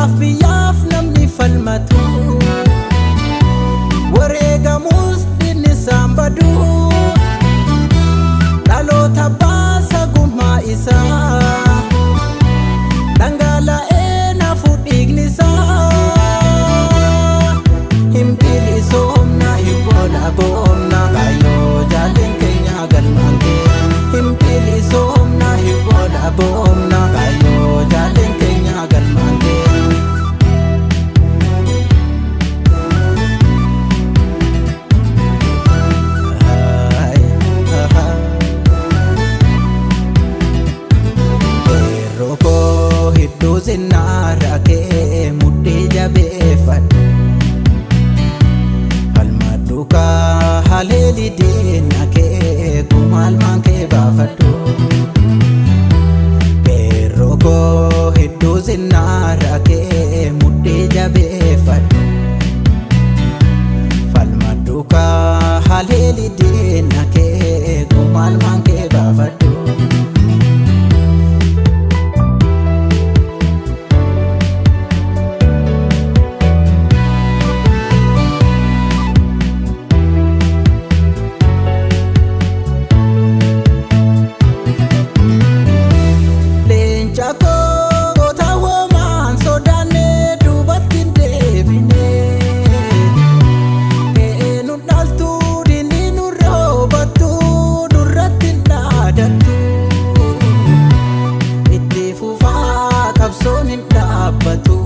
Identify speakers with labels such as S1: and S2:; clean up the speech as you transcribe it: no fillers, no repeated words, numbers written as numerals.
S1: Biyyaaf biyyaaf namni falmatu, wareegamus diinni isaan badu. Dhaloota baasa gumaa isaa, dhangala'ee nafu dhiigni isaa. Hin bilisoomna, hin walaboomna, kaayyoo jaalleen keenya galmaan geenya. Hin bilisoomna, hin walaboomna, kaayyoo jaalleen keenya galmaan geenya. Qeerroo koo hedduu sinnaara kee mudhii jabeeffadhu. Falmadhu kaa haleeli diina kee gumaalmaan kee baafadhu. Qeerroo koo hedduu sinnaara kee mudhii jabeeffadhu. Falmadhu kaa haleeli diina kee gumaalmaan kee baafadhu. Leenca koo goota hoomaan sodaannee duubatti hin deebine. Qe'ee nu dhaaltu diinni nu roobattu nurratti hin dhaadattu. Itti fufaa qabsoon hin dhaabbatu.